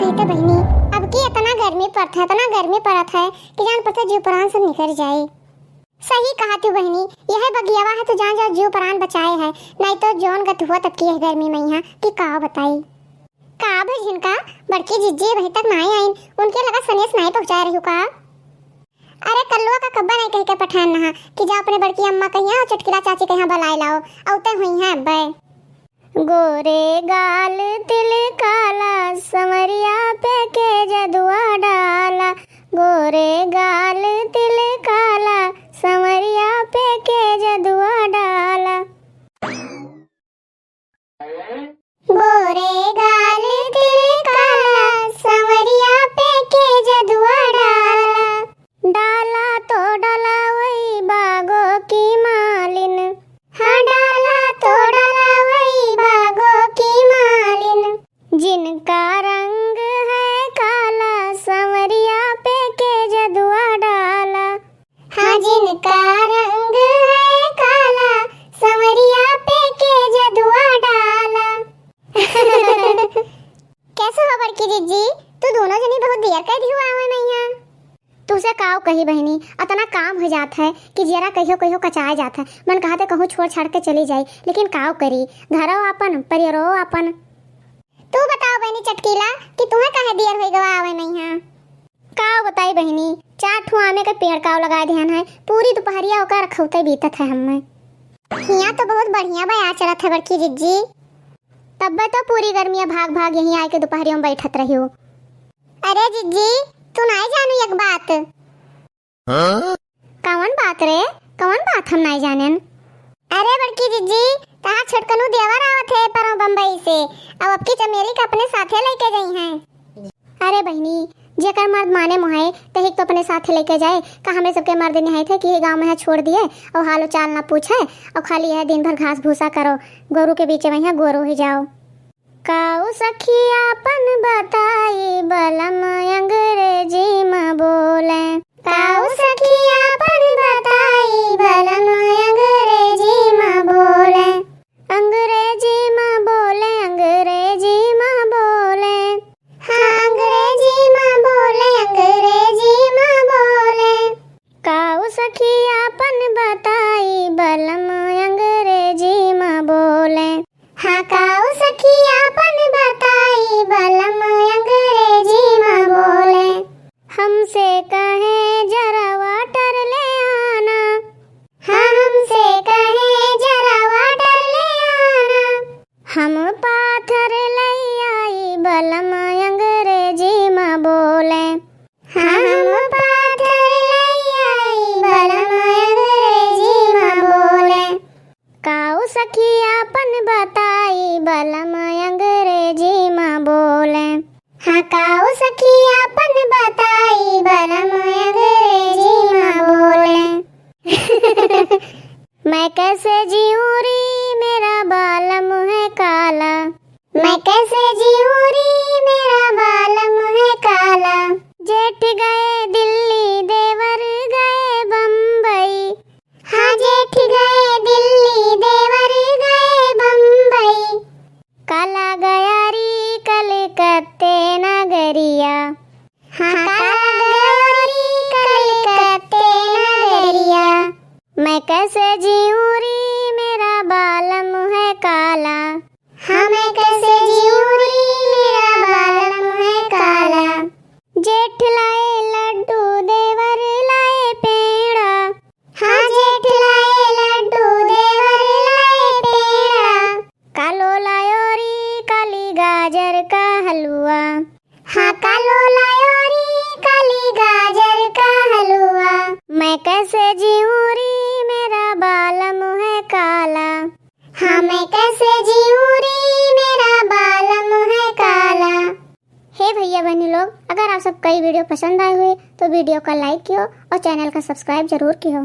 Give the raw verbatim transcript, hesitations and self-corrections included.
नहीं तो बहिनी, अब की इतना गर्मी पड़त है, इतना गर्मी पड़त है कि जान पड़त है जीव प्राण सब निकल जाए। सही कहा तू बहिनी, यह बगियावा है तो जान जा जीव प्राण बचाए है, नहीं तो जौन गत हुआ तब की यह गर्मी में यहाँ कि का बताई। का भई झिनका, बड़की जिज्जी अबहीं तक नाई आइन, उनके लगा सनेस नाई पहुँचाए रही का? अरे कल्लुआ का कब्बा नाई कह के पठान नहा कि जा अपने बड़की अम्मा कहिया और चटकिला चाची कहिया बलाए लाओ, औते हुई हैं अब्बे। गोरे गाल तिल काला, संवरिया पे के जदुआ डाला। गोरे गाल तिल काला, संवरिया पे के जदुआ डाला। गोरे गाल तिल काला, संवरिया पे के जदुआ डाला। डाला तो डाला वही बागो की मालिन। हाँ, डाला तो डाला वही बागो की मालिन। जिनका रंग है काला, संवरिया पे के जदुआ डाला। हाँ, जिनका रंग है काला, संवरिया पे के जदुआ डाला। कैसे हो बड़की जिज्जी, तू दोनों जनी बहुत देर कर दियो आवे में यहाँ। तुसे काव कही बहिनी, अतना काम हो जात है कि जियरा कहियो कहियो कचाए जात है। मन कहत है कहूँ छोड़ छाड़ के चली जाई, लेकिन काव करी, घरो आपन, परिवारो आपन। तू बताओ बहिनी चटकीला कि तुम्हें काहे देर होई गवा आवे में यहाँ? काव बताई बहिनी, चार ठो आमे के पेड़ काव लगाए ध्यान है, पूरी दुपहरिया ओकर रखौते बीतत है हमें। हियाँ तो बहुत बढ़िया बयार चलत है बड़की जिज्जी। तब्बे तो पूरी गर्मिया भाग भाग यहीं आए के दुपहरियों में बैठत रहियो। अरे जिज्जी, तू नाई जानू एक बात। हाँ? कवन बात रे? कवन बात हम नाई जानेन? अरे बड़की जिज्जी, तहार छोटकनू देवर आवत है परों बम्बई से, अब अबकी चमेली के अपने साथे लेके जइहैं। अरे बहिनी, जेकर मर्द माने मोहाए, तहिक तो अपने साथे लेके जाए। का हमें सबके मर्द निहाई थे कि ये गाँव में है छोड़ दिए और हालो चाल ना पूछे और खाली यह दिन भर घास भूसा करो, गोरू के बीच में यहाँ गोरू ही जाओ। काऊ सखी आपन बताई बलम अंग्रेजी में बोले। काऊ सखी आपन बताई बलम अंग्रेजी में बोले। अंग्रेजी में बोले, अंग्रेजी में बोले। हाँ, अंग्रेजी में बोले, अंग्रेजी में बोले। काऊ सखी आपन बताई बलम अंग्रेजी में बोले। हाँ, काऊ सखी आपन बताई बलम अंग्रेजी में बोले। हमसे कहे जरा वाटर ले आना। हाँ, हमसे कहे जरा वाटर ले आना। हम पाथर ले आई बलम अंग्रेजी में बोले। हाँ, हम पाथर ले आई बलम अंग्रेजी में बोले। काऊ सखी आपन बताई बलम अंग्रेजी में बोले। हाँ, काऊ सखी आपन बताई बलम अंग्रेजी में बोले। मैं कैसे जीऊँ री, मेरा बालम है काला। मैं कैसे जीऊँ री, मेरा बालम है काला। जेठ गए दिल्ली, देवर गए बम्बई। हाँ, जेठ गए दिल्ली, देवर गए बम्बई। काला गया री कलकत्ते नगरिया। हाँ, काला गया री कलकत्ते नगरिया। मैं कैसे जीऊँ री, मेरा बालम है काला। हाँ, मैं कैसे जीऊँ री, मेरा बालम है काला। जेठ लाए लड्डू, देवर लाए पेड़ा। हाँ, जेठ लाए लड्डू, देवर लाए पेड़ा। कालो लायो री काली गाजर का हलवा। हाँ, कालो लायो री काली गाजर का हलवा। मैं कैसे जीऊँ री, मेरा बालम है काला। हाँ, मैं कैसे जीऊँ री, मेरा बालम है काला। हे भैया बहनी लोग, अगर आप सबका ये video पसंद आए हुए तो video का like कियो और channel का subscribe जरूर कियो।